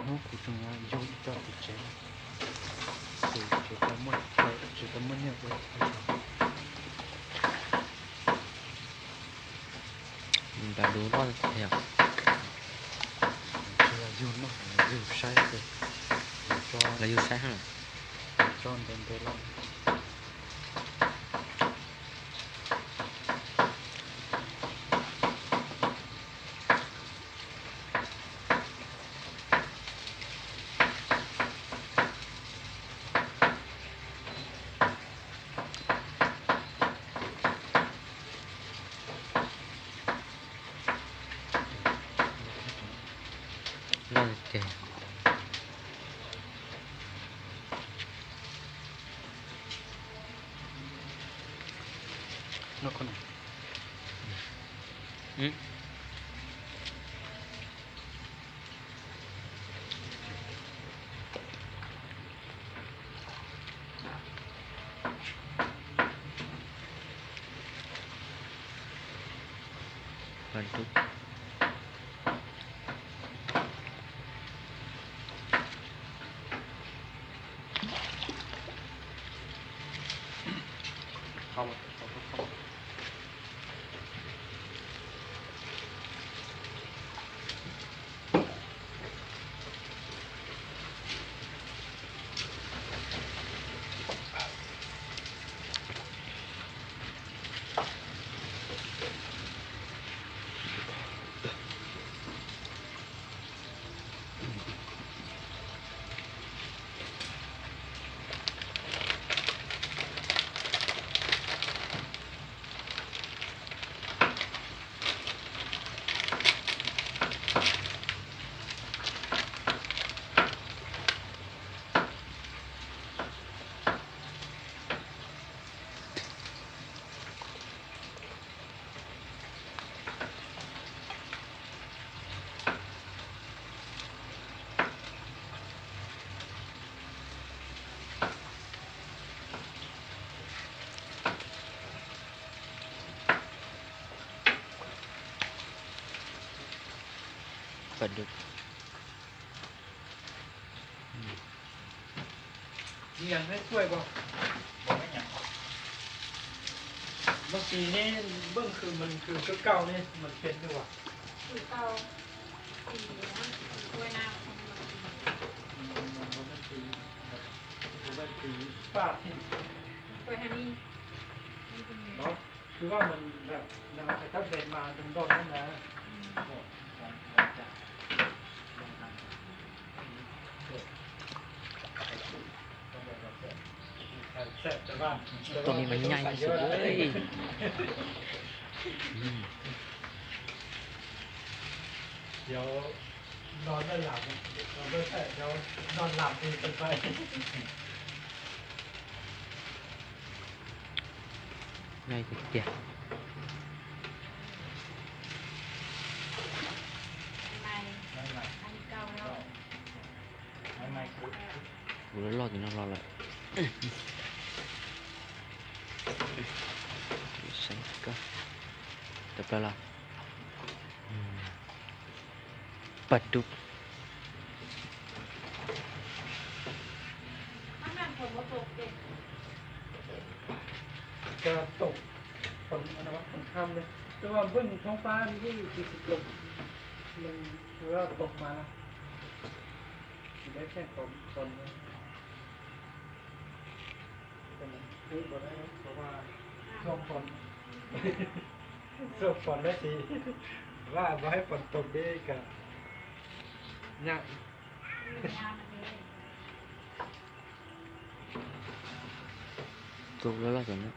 Hnub kuv tseem yug ib co tim tsev, ces tsis tau muaj nyiaj ua. Nplas dub loj tiag. Tsis yog yug noj, yug saib, los yug saib hab. Tso ntev ntev los. Loj tiag. Nyiam hais tuaj ko. Bag kis neb npaj khwv mas khwv kawg kaus ne mas phem dua. Khwv vaj mas nws hais tab deg mas nws nrog neb na. Tus ni mas nyaij xwb. Nyaij tiag tiag. Kuv loj loj tim no los lawm. Saib koj. Tawm plaws los. Paj dub. Tổng, tổng, tổng tham đấy. Tức là vịnh Thông Phan với Kỳ Sự Tổng, mình chủ yếu là tổng mà. Thì đấy xem tổng, tổng, tổng thứ của đấy, có ba, số phone. Số phone đấy thì ba, ba hết phone tổng đi cả. Nha. Tus loj loj tam no.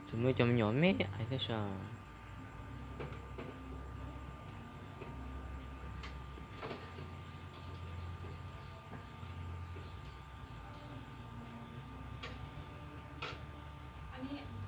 Tsis muaj cov me nyuam me ais thiab sas.